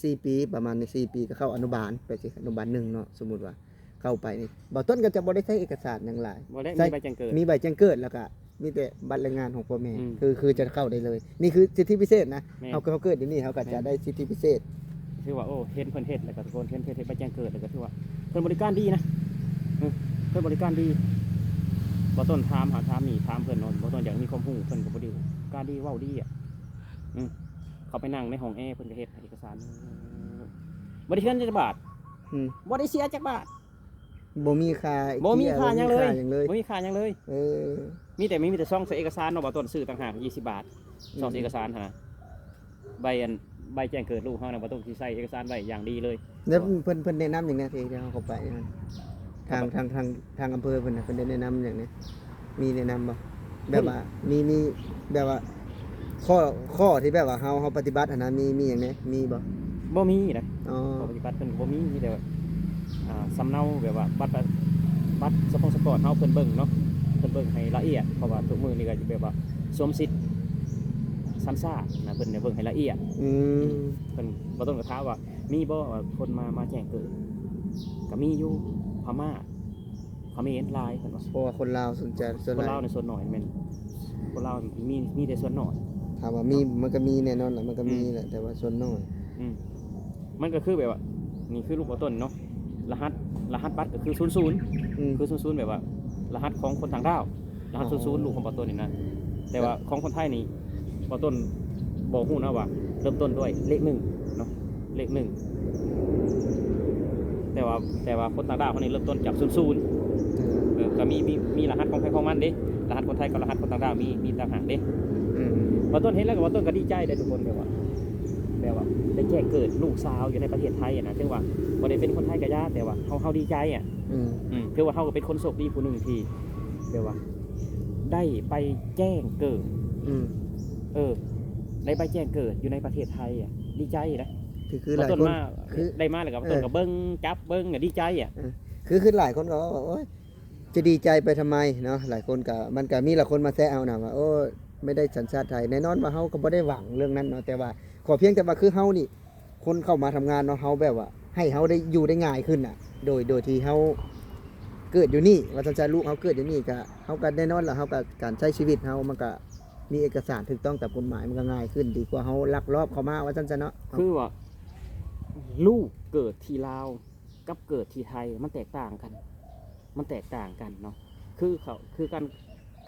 ສີ່ປີ ປະມານນີ້ ສີ່ປີກໍເຂົ້າອະນຸບານ ໄປຊິອະນຸບານໜຶ່ງເນາະ ສົມມຸດວ່າເຂົ້າໄປນີ້ ບ່າວຕົ້ນກໍຈະບໍ່ໄດ້ໃຊ້ເອກະສານຫຍັງຫຼາຍ ບໍ່ໄດ້ ໃຊ້ ມີໃບແຈ້ງເກີດ ມີໃບແຈ້ງເກີດ ແລ້ວກໍມີແຕ່ບັດແຮງງານຂອງພໍ່ແມ່ ອືມ ຄື ຄືຈະເຂົ້າໄດ້ເລີຍ. ນີ້ຄືສິດທິພິເສດນະ. ແມ່ນ ເຮົາ ເຮົາເກີດຢູ່ນີ້ ເຮົາກໍຈະ ແມ່ນ ໄດ້ສິດທິພິເສດ ຖືວ່າ ໂອ້ ເຫັນເພິ່ນເຮັດ ແລ້ວກໍທຸກຄົນເຫັນເພິ່ນເຮັດໃບແຈ້ງເກີດ ແລ້ວກໍຖືວ່າເພິ່ນບໍລິການດີນະ. ອືມ ເພິ່ນບໍລິການດີ. ບ່າວຕົ້ນຖາມຫາ ຖາມນີ້ຖາມເພິ່ນເນາະ ບ່າວຕົ້ນຢາກມີຄວາມຮູ້ ເພິ່ນກໍບໍລິການດີ ເວົ້າດີອະ. ອືມ ເຂົ້າໄປນັ່ງໃນຫ້ອງແອ ເພິ່ນກໍເຮັດໃຫ້ເອກະສານ ບໍ່ໄດ້ເສຍຈັກບາດ. ອືມ ບໍ່ໄດ້ເສຍຈັກບາດ. ບໍ່ມີຄ່າ ບໍ່ມີຄ່າຫຍັງເລີຍ ບໍ່ມີຄ່າຫຍັງເລີຍ ບໍ່ມີຄ່າຫຍັງເລີຍ. ເອີ ມີແຕ່ ມີ ມີແຕ່ຊອງເອກະສານເນາະ ບ່າວຕົ້ນ ຊື້ຕ່າງຫາກ ຍີ່ສິບບາດ ອືມ ຊອງເອກະສານຫັ້ນນະ ໃບອັນ ໃບແຈ້ງເກີດລູກເຮົານະ ບ່າວຕົ້ນຊິໃສ່ເອກະສານໄວ້ຢ່າງດີເລີຍ. ແລ້ວເພິ່ນ ເພິ່ນແນະນຳຫຍັງແດ່ທີ່ ທີ່ເຮົາເຂົ້າໄປຫັ້ນ? ທາງ ທາງ ທາງ ທາງອຳເພີເພິ່ນນະ ເພິ່ນໄດ້ແນະນຳຫຍັງແດ່? ມີແນະນຳບໍ່? ແບບວ່າ ມີ ມີ ແບບວ່າ ຂໍ້ ຂໍ້ທີ່ແບບວ່າເຮົາ ເຮົາປະຕິບັດຫັ້ນນະ ມີ ມີຫຍັງແດ່? ມີບໍ່? ບໍ່ມີນະ. ອໍ ຂໍ້ປະຕິບັດເພິ່ນກໍບໍ່ມີ ມີແຕ່ວ່າ ອ່າ ສຳເນົາແບບວ່າບັດ ບັດສະພາບສະປອດເຮົາ ເພິ່ນເບິ່ງເນາະ ເພິ່ນເບິ່ງໃຫ້ລະອຽດ ເພາະວ່າທຸກມື້ນີ້ກໍແບບວ່າສວມສິດສັນຊາດນະ ເພິ່ນໄດ້ເບິ່ງໃຫ້ລະອຽດ. ອືມ ເພິ່ນ ບ່າວຕົ້ນກໍຖາມວ່າ ມີບໍ່ວ່າຄົນມາ ມາແຈ້ງເກີດ? ກໍມີຢູ່ ພະມ້າ ຂະເໝນຫຼາຍເພິ່ນວ່າ ເພາະວ່າຄົນລາວສ່ວນໃຫຍ່ ຄົນລາວນີ້ສ່ວນໜ້ອຍແມ່ນ ຄົນລາວມີ ມີແຕ່ສ່ວນໜ້ອຍ. ຖາມວ່າມີ ມັນກໍມີແນ່ນອນລະ ມັນກໍມີແຫຼະ ອືມ ແຕ່ວ່າສ່ວນໜ້ອຍ. ອືມ ມັນກໍຄືແບບວ່າ ນີ້ຄືລູກບ່າວຕົ້ນເນາະ ລະຫັດ ລະຫັດບັດກໍຄືສູນສູນ ອືມ ຄືສູນສູນ ແບບວ່າລະຫັດຂອງຄົນຕ່າງດ້າວ ລະຫັດສູນສູນ ລູກຂອງບ່າວຕົ້ນນີ້ນະ. ແຕ່ວ່າຂອງຄົນໄທນີ້ ບ່າວຕົ້ນບໍ່ຮູ້ນະວ່າເລີ່ມຕົ້ນດ້ວຍເລກໜຶ່ງເນາະ ເລກໜຶ່ງ ແຕ່ວ່າ ແຕ່ວ່າຄົນຕ່າງດ້າວເຮົານີ້ເລີ່ມຕົ້ນຈາກສູນສູນ. ເອີ ເອີ ກໍມີ ມີ ມີລະຫັດຂອງໃຜຂອງມັນເດ້ ລະຫັດຄົນໄທກັບລະຫັດຄົນຕ່າງດ້າວ ມີ ມີຕ່າງຫາກເດ້. ອືມ ບ່າວຕົ້ນເຫັນແລ້ວກໍ ບ່າວຕົ້ນກໍດີໃຈເດ້ທຸກຄົນ ແບບວ່າ ແບບວ່າໄດ້ແຈ້ງເກີດລູກສາວຢູ່ໃນປະເທດໄທນະ ເຖິງວ່າບໍ່ໄດ້ເປັນຄົນໄທກໍຢ່າ ແຕ່ວ່າເຮົາ ເຮົາດີໃຈອະ. ອືມ ອືມ ຖືວ່າເຮົາກໍເປັນຄົນໂຊກດີຜູ້ໜຶ່ງທີ່ ແບບວ່າໄດ້ໄປແຈ້ງເກີດ ອືມ ເອີ ໄດ້ໄປແຈ້ງເກີດຢູ່ໃນປະເທດໄທອະ ດີໃຈນະ. ຄື ຄືຫຼາຍຄົນ ຄື ໄດ້ມາແລ້ວກໍ ເອີ ຕົ້ນກໍເບິ່ງ ຈັບເບິ່ງກໍດີໃຈອະ. ເອີ ຄື ຄືຫຼາຍຄົນກໍວ່າ ໂອ້ຍ ຈະດີໃຈໄປທຳໄມເນາະ ຫຼາຍຄົນກໍ ມັນກໍມີຫຼາຍຄົນມາແຊະເຮົານະວ່າ ໂອ້ ໄມ່ໄດ້ສັນຊາດໄທ. ແນ່ນອນວ່າເຮົາກໍບໍ່ໄດ້ຫວັງເລື່ອງນັ້ນເນາະ ແຕ່ວ່າຂໍພຽງແຕ່ວ່າຄືເຮົານີ້ ຄົນເຂົ້າມາທຳງານເນາະ ເຮົາແບບວ່າໃຫ້ເຮົາໄດ້ຢູ່ໄດ້ງ່າຍຂຶ້ນນະ ໂດຍ ໂດຍທີ່ເຮົາເກີດຢູ່ນີ້ ວ່າຊັ້ນຊະ ລູກເຮົາເກີດຢູ່ນີ້ ກະ ເຮົາກະແນ່ນອນລະ ເຮົາກະ ການໃຊ້ຊີວິດເຮົາມັນກະມີເອກະສານຖືກຕ້ອງຕາມກົດໝາຍ ມັນກະງ່າຍຂຶ້ນ ດີກວ່າເຮົາລັກລອບເຂົ້າມາ ວ່າຊັ້ນຊະເນາະ. ຄືວ່າລູກເກີດທີ່ລາວ ກັບເກີດທີ່ໄທມັນແຕກຕ່າງກັນ ມັນແຕກຕ່າງກັນເນາະ. ຄືເຂົາ ຄືການ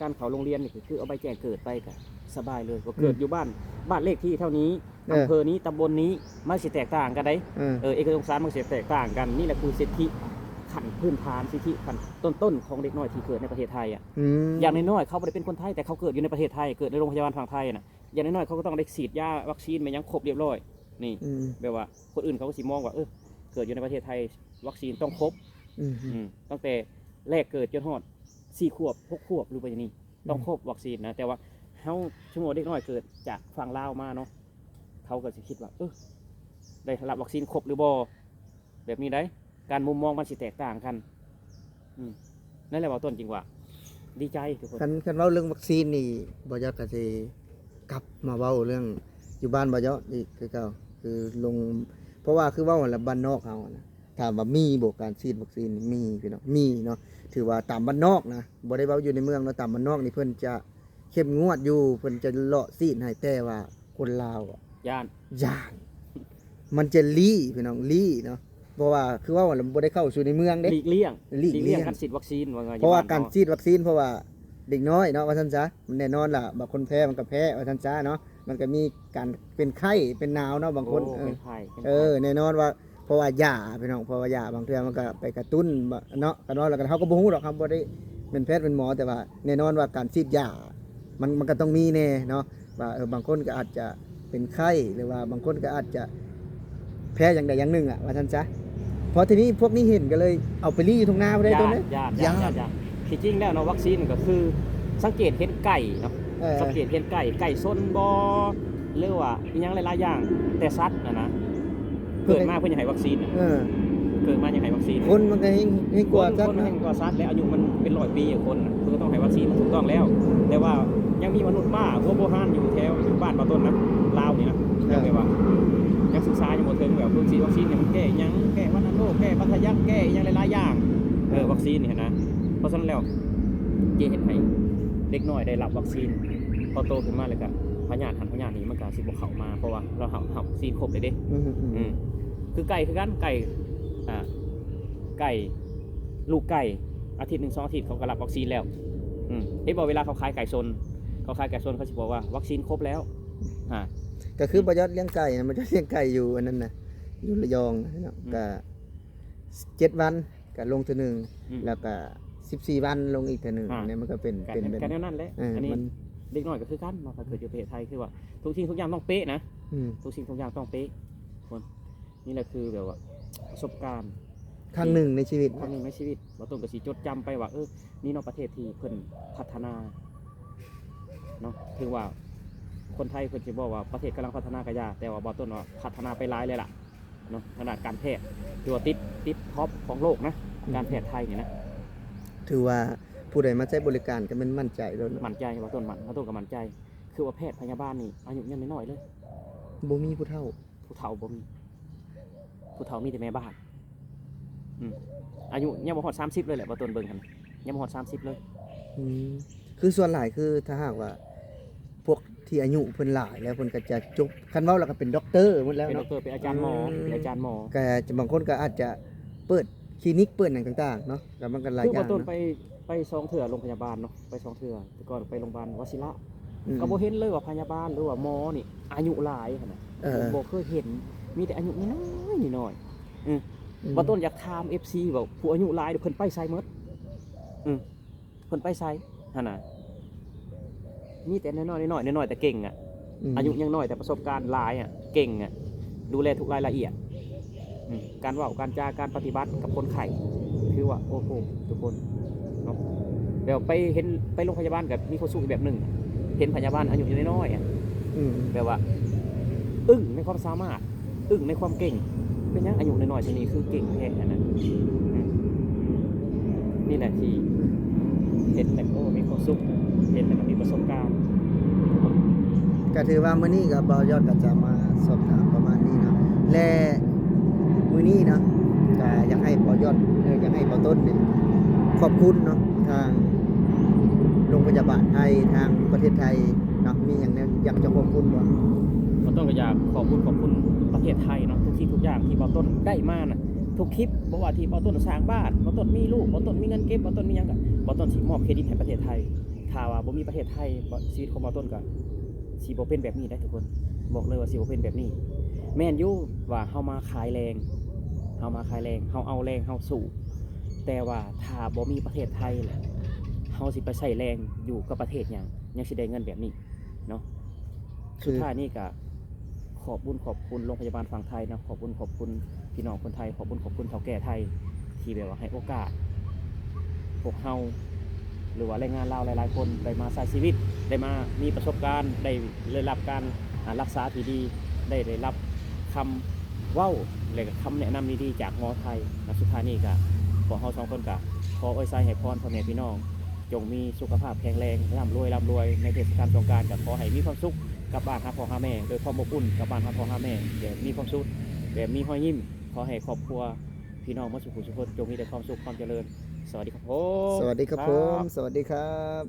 ການເຂົ້າໂຮງຮຽນນີ້ ກໍຄືເອົາໃບແຈ້ງເກີດໄປກໍສະບາຍເລີຍ ວ່າເກີດ ອືມ ຢູ່ບ້ານ ບ້ານເລກທີ່ເທົ່ານີ້ ເອີ ອຳເພີນີ້ ຕຳບົນນີ້ ມັນຊິແຕກຕ່າງກັນໃດ໋. ເອີ ເອີ ເອກະສານມັນຊິແຕກຕ່າງກັນ. ນີ້ແຫຼະຄືສິດທິຂັ້ນພື້ນຖານ ສິດທິຂັ້ນຕົ້ນໆຂອງເດັກນ້ອຍທີ່ເກີດໃນປະເທດໄທອະ. ອືມ ຢ່າງນ້ອຍໆ ເຂົາບໍ່ໄດ້ເປັນຄົນໄທ ແຕ່ເຂົາເກີດຢູ່ໃນປະເທດໄທ ເກີດໃນໂຮງພະຍາບານຝັ່ງໄທນະ ຢ່າງນ້ອຍໆ ເຂົາກໍຕ້ອງໄດ້ສີດຢາວັກຊີນແມ່ນຫຍັງຄົບລຽບຮ້ອຍ. ນີ້ ອືມ ແບບວ່າຄົນອື່ນເຂົາກໍຊິມອງວ່າ ເອີ ເກີດຢູ່ໃນປະເທດໄທ ວັກຊີນຕ້ອງຄົບ ອືມ ອືມ ຕັ້ງແຕ່ແລກເກີດຈົນຮອດສີ່ຂວບ ຫົກຂວບ ຫຼືວ່າຫຍັງນີ້ ອືມ ຕ້ອງຄົບວັກຊີນນະ. ແຕ່ວ່າເຮົາ ສົມມຸດວ່າເດັກນ້ອຍເກີດຈາກຝັ່ງລາວມາເນາະ ເຂົາກໍຊິຄິດວ່າ ເອີ ໄດ້ຮັບວັກຊີນຄົບຫຼືບໍ່ ແບບນີ້ໃດ໋ ການມຸມມອງມັນຊິແຕກຕ່າງກັນ. ອືມ ນັ້ນແຫຼະ ບ່າວຕົ້ນຈຶ່ງວ່າດີໃຈທຸກຄົນ. ຄັນ ຄັນເວົ້າເລື່ອງວັກຊີນນີ້ ບ່າວຍອດກໍຊິກັບມາເວົ້າເລື່ອງຢູ່ບ້ານບ່າວຍອດອີກຄືເກົ່າ ຄືລົງ ເພາະວ່າຄືເວົ້າຫັ້ນລະ ບ້ານນອກເຮົາຫັ້ນນະ ຖາມວ່າມີບໍ່ການສີດວັກຊີນ? ມີພີ່ນ້ອງ ມີເນາະ. ຖືວ່າຕາມບ້ານນອກນະ ບໍ່ໄດ້ເວົ້າຢູ່ໃນເມືອງເນາະ ຕາມບ້ານນອກນີ້ເພິ່ນຈະເຂັ້ມງວດຢູ່ ເພິ່ນຈະເລາະສີດໃຫ້ ແຕ່ວ່າຄົນລາວອະ ຢ້ານ ຢ້ານ ມັນຈະລີ້ພີ່ນ້ອງ ລີ້ເນາະ. ເພາະວ່າຄືເວົ້າຫັ້ນລະ ບໍ່ໄດ້ເຂົ້າສູ່ໃນເມືອງເດ້ ຫຼີກລ້ຽງ ຫຼີກລ້ຽງ ການສີດວັກຊີນ ວ່າງ່າຍ ເພາະວ່າການສີດວັກຊີນ ເພາະວ່າເດັກນ້ອຍເນາະ ວ່າຊັ້ນຊະ ແນ່ນອນລະ ບາງຄົນແພ້ມັນກໍແພ້ ວ່າຊັ້ນຊະເນາະ. ມັນກໍມີການເປັນໄຂ້ເປັນໜາວເນາະ ບາງຄົນ ໂອ້ ເອີ ເປັນໄຂ້ ເປັນໄຂ້ ເອີ ແນ່ນອນວ່າ ເພາະວ່າຢາພີ່ນ້ອງ ເພາະວ່າຢາບາງເທື່ອມັນກໍໄປກະຕຸ້ນເນາະ ກະນອນ ແລ້ວກໍເຮົາກໍບໍ່ຮູ້ດອກ ເຮົາບໍ່ໄດ້ແມ່ນແພດແມ່ນໝໍ ແຕ່ວ່າແນ່ນອນວ່າການສີດຢາມັນ ມັນກໍຕ້ອງມີແນ່ເນາະ ວ່າ ເອີ ບາງຄົນກໍອາດຈະເປັນໄຂ້ ຫຼືວ່າບາງຄົນກໍອາດຈະແພ້ຢ່າງໃດຢ່າງໜຶ່ງອະ ວ່າຊັ້ນຊະ. ພໍທີນີ້ພວກນີ້ເຫັນກໍເລີຍເອົາໄປລີ້ຢູ່ທົ່ງນາພຸ້ນເດ້ ຕົ້ນເດ້ ຢ້ານ ຢ້ານ ຢ້ານ ຢ້ານ ທີ່ຈິງແລ້ວເນາະ ວັກຊີນກໍຄືສັງເກດເຫັນໄກ່ເນາະ ເອີ ສັງເກດເຫັນໄກ່ ໄກ່ຊົນບໍ່ ຫຼືວ່າອີ່ຫຍັງຫຼາຍໆຢ່າງ ແຕ່ສັດນະນະ ເກີດມາເພິ່ນຍັງໃຫ້ວັກຊີນ ເອີ ເກີດມາຍັງໃຫ້ວັກຊີນ ຄົນມັນກໍແຮງ ແຮງກວ່າສັດ ຄົນມັນແຮງກວ່າສັດ ແລະອາຍຸມັນເປັນຮ້ອຍປີ ຄົນນະ ເພິ່ນກໍຕ້ອງໃຫ້ວັກຊີນມັນຖືກຕ້ອງແລ້ວ ແຕ່ວ່າຍັງມີມະນຸດປ້າ ຫົວໂບຮານຢູ່ແຖວ ຢູ່ບ້ານບ່າວຕົ້ນນະ ລາວນີ້ນະ ຍັງແບບວ່າ ຍັງສຶກສາຍັງບໍ່ເຖິງ ແບບເພິ່ນສີດວັກຊີນນີ້ ມັນແກ້ຫຍັງ ແກ້ວັນນະໂລກ ແກ້ບັດທະຍັງ ແກ້ອີ່ຫຍັງຫຼາຍໆຢ່າງ ເອີ ວັກຊີນນີ້ຫັ້ນນະ. ເພາະສະນັ້ນແລ້ວ ຈະເຮັດໃຫ້ເດັກນ້ອຍໄດ້ຮັບວັກຊີນ ພໍໂຕຂຶ້ນມາແລ້ວກະພະຍາດຫັ້ນພະຍາດນີ້ມັນກະຊິບໍ່ເຂົ້າມາ ເພາະວ່າລາວຮັບ ຮັບວັກຊີນຄົບແລ້ວເດ້. ອືມ ອືມ ຄືໄກ່ຄືກັນ ໄກ່ ອ່າ ໄກ່ ລູກໄກ່ ອາທິດໜຶ່ງສອງອາທິດເຂົາກໍຮັບວັກຊີນແລ້ວ. ອືມ ເຫັນບໍ່ ເວລາເຂົາຂາຍໄກ່ຊົນ ເຂົາຂາຍໄກ່ຊົນ ເຂົາຊິບອກວ່າວັກຊີນຄົບແລ້ວ. ອ່າ ກໍຄື ອືມ ບ່າວຍອດລ້ຽງໄກ່ນະ ບ່າວຍອດລ້ຽງໄກ່ຢູ່ອັນນັ້ນນະ ຢູ່ລະຍອງນະເນາະ ອືມ ກໍເຈັດວັນ ກໍລົງເທື່ອໜຶ່ງ ອືມ ແລ້ວກໍສິບສີ່ວັນລົງອີກເທື່ອໜຶ່ງ ອ່າ ອັນນີ້ມັນກໍເປັນ ກໍ ເປັນແບບ ກໍແນວນັ້ນແຫຼະ ເອີ ອັນນີ້ ມັນ ເດັກນ້ອຍກໍຄືກັນເນາະ ຖ້າເກີດຢູ່ປະເທດໄທ ຄືວ່າທຸກສິ່ງທຸກຢ່າງຕ້ອງເປະນະ ອືມ ທຸກສິ່ງທຸກຢ່າງຕ້ອງເປະ ຄົນ ນີ້ແຫຼະຄືແບບວ່າປະສົບການຄັ້ງໜຶ່ງໃນຊີວິດ ຄັ້ງໜຶ່ງໃນຊີວິດ ບ່າວຕົ້ນກໍຊິຈົດຈຳໄປວ່າ ເອີ ນີ້ເນາະປະເທດທີ່ເພິ່ນພັດທະນາເນາະ ເຖິງວ່າຄົນໄທເພິ່ນຊິບອກວ່າປະເທດກຳລັງພັດທະນາກໍຢ່າ ແຕ່ວ່າບ່າວຕົ້ນວ່າພັດທະນາໄປຫຼາຍແລ້ວລະເນາະ ທາງດ້ານການແພດ ຖືວ່າຕິດ ຕິດທັອບຂອງໂລກນະ ອືມ ການແພດໄທນີ້ນະ ຖືວ່າຜູ້ໃດມາໃຊ້ບໍລິການກໍແມ່ນໝັ້ນໃຈໂລດເນາະ ໝັ້ນໃຈ ບ່າວຕົ້ນໝັ້ນ ບ່າວຕົ້ນກໍໝັ້ນໃຈ ຄືວ່າແພດພະຍາບານນີ້ອາຍຸຍັງນ້ອຍໆເລີຍ ບໍ່ມີຜູ້ເຖົ້າ ຜູ້ເຖົ້າບໍ່ມີ ຜູ້ເຖົ້າມີແຕ່ແມ່ບ້ານ ອືມ ອາຍຸຍັງບໍ່ຮອດສາມສິບເລີຍແຫຼະ ບ່າວຕົ້ນເບິ່ງຫັ້ນ ຍັງບໍ່ຮອດສາມສິບເລີຍ ອືມ ຄືສ່ວນຫຼາຍຄືຖ້າຫາກວ່າພວກທີ່ອາຍຸເພິ່ນຫຼາຍແລ້ວ ເພິ່ນກໍຈະຈົບ ຄັນເວົ້າແລ້ວກໍເປັນດັອກເຕີໝົດແລ້ວເນາະ ເປັນດັອກເຕີ ເປັນອາຈານໝໍ ອືມ ເປັນອາຈານໝໍ ກໍບາງຄົນກໍອາດຈະເປີດຄລີນິກ ເປີດຫຍັງຕ່າງໆເນາະ ກໍມັນກໍຫຼາຍຢ່າງເນາະ ຄືບ່າວຕົ້ນໄປ ໄປສອງເທື່ອໂລງພະຍາບານເນາະ ໄປສອງເທື່ອ ແຕ່ກ່ອນໄປໂລງບານວະຊິລະ ອືມ ກໍບໍ່ເຫັນເລີຍວ່າພະຍາບານ ຫຼືວ່າໝໍນີ້ອາຍຸຫຼາຍຫັ້ນນະ ເອີ ບໍ່ເຄີຍເຫັນ ມີແຕ່ອາຍຸນ້ອຍໆ ນ້ອຍໆ ອືມ ອືມ ບ່າວຕົ້ນຢາກຖາມເອັຟຊີວ່າ ຜູ້ອາຍຸຫຼາຍເພິ່ນໄປໃສໝົດ? ອືມ ເພິ່ນໄປໃສຫັ້ນນະ? ມີແຕ່ນ້ອຍໆ ນ້ອຍໆ ນ້ອຍໆ ແຕ່ເກັ່ງອະ ອືມ ອາຍຸຍັງນ້ອຍ ແຕ່ປະສົບການຫຼາຍອະ ເກັ່ງອະ ດູແລທຸກລາຍລະອຽດ ອືມ ການເວົ້າການຈາ ການປະຕິບັດກັບຄົນໄຂ້ ຖືວ່າ ໂອ້ໂຫ ທຸກຄົນເນາະ ແບບໄປເຫັນ ໄປໂລງພະຍາບານກໍມີຄວາມສຸກອີກແບບໜຶ່ງ ເຫັນພະຍາບານອາຍຸຍັງນ້ອຍໆ ອະ ອືມ ແບບວ່າ ອຶ້ງໃນຄວາມສາມາດ ອຶ້ງໃນຄວາມເກັ່ງ ເປັນຫຍັງອາຍຸນ້ອຍໆ ສ່ຳນີ້ຄືເກັ່ງແທ້ຫັ້ນນະ ອືມ ນີ້ແຫຼະທີ່ເຫັນແລ້ວ ໂອ້ ມີຄວາມສຸກ ເຫັນແລ້ວກໍມີປະສົບການ. ກໍຖືວ່າມື້ນີ້ກໍບ່າວຍອດກໍຈະມາສອບຖາມປະມານນີ້ເນາະ ແລະ ມື້ນີ້ເນາະ ກໍຢາກໃຫ້ບ່າວຍອດ ເອີ ຢາກໃຫ້ບ່າວຕົ້ນນີ້ຂອບຄຸນເນາະ ທາງໂລງພະຍາບານໄທ ທາງປະເທດໄທເນາະ ມີຫຍັງແນວຢາກຈະຂອບຄຸນບໍ່? ບ່າວຕົ້ນກໍຢາກຂອບຄຸນ ຂອບຄຸນປະເທດໄທເນາະ ທຸກສິ່ງທຸກຢ່າງທີ່ບ່າວຕົ້ນໄດ້ມານະ ທຸກຄລິບ ບໍ່ວ່າທີ່ບ່າວຕົ້ນສ້າງບ້ານ ບ່າວຕົ້ນມີລູກ ບ່າວຕົ້ນມີເງິນເກັບ ບ່າວຕົ້ນມີຫຍັງ ກໍບ່າວຕົ້ນຊິມອບເຄຣດິດໃຫ້ປະເທດໄທ. ຖ້າວ່າບໍ່ມີປະເທດໄທ ບໍ່ ຊີວິດຂອງບ່າວຕົ້ນກໍຊິບໍ່ເປັນແບບນີ້ເດ້ທຸກຄົນ ບອກເລີຍວ່າຊິບໍ່ເປັນແບບນີ້. ແມ່ນຢູ່ວ່າເຮົາມາຂາຍແຮງ ເຮົາມາຂາຍແຮງ ເຮົາເອົາແຮງເຮົາສູ້ ແຕ່ວ່າຖ້າບໍ່ມີປະເທດໄທລະ ເຮົາຊິໄປໃຊ້ແຮງຢູ່ກັບປະເທດຫຍັງ ຍັງຊິໄດ້ເງິນແບບນີ້ເນາະ. ຄື ສຸດທ້າຍນີ້ກໍ ຂອບບຸນຂອບຄຸນໂລງພະຍາບານຝັ່ງໄທເນາະ ຂອບບຸນຂອບຄຸນພີ່ນ້ອງຄົນໄທ ຂອບບຸນຂອບຄຸນເຖົ້າແກ່ໄທ ທີ່ແບບວ່າໃຫ້ໂອກາດພວກເຮົາ ຫຼືວ່າແຮງງານລາວຫຼາຍໆຄົນໄດ້ມາໃຊ້ຊີວິດ ໄດ້ມາມີປະສົບການ ໄດ້ ໄດ້ຮັບການ ອາ ຮັກສາທີ່ດີ ໄດ້ ໄດ້ຮັບຄຳເວົ້າ ແລະ ກະຄຳແນະນຳດີໆຈາກໝໍໄທ. ແລະ ສຸດທ້າຍນີ້ກະພວກເຮົາສອງຄົນກະຂໍອວຍໄຊໃຫ້ພອນພໍ່ແມ່ພີ່ນ້ອງ ຈົ່ງມີສຸຂະພາບແຂງແຮງ ລ່ຳລວຍ ລ່ຳລວຍ ໃນເທດສະການສົງການ ກໍຂໍໃຫ້ມີຄວາມສຸກກັບບ້ານຫາພໍ່ຫາແມ່ ໂດຍຄວາມອົບອຸ່ນກັບບ້ານຫາພໍ່າແມ່ ແບບມີຄວາມສຸກ ແບບມີຮອຍຍິ້ມ. ຂໍໃຫ້ຄອບຄົວພີ່ນ້ອງໝົດສູ່ຜູ້ສູ່ຄົນ ຈົ່ງມີແຕ່ຄວາມສຸກຄວາມຈະເລີນ. ສະຫວັດດີຄັບຜົມ. ສະຫວັດດີຄັບຜົມ. ສະຫວັດດີຄັບ.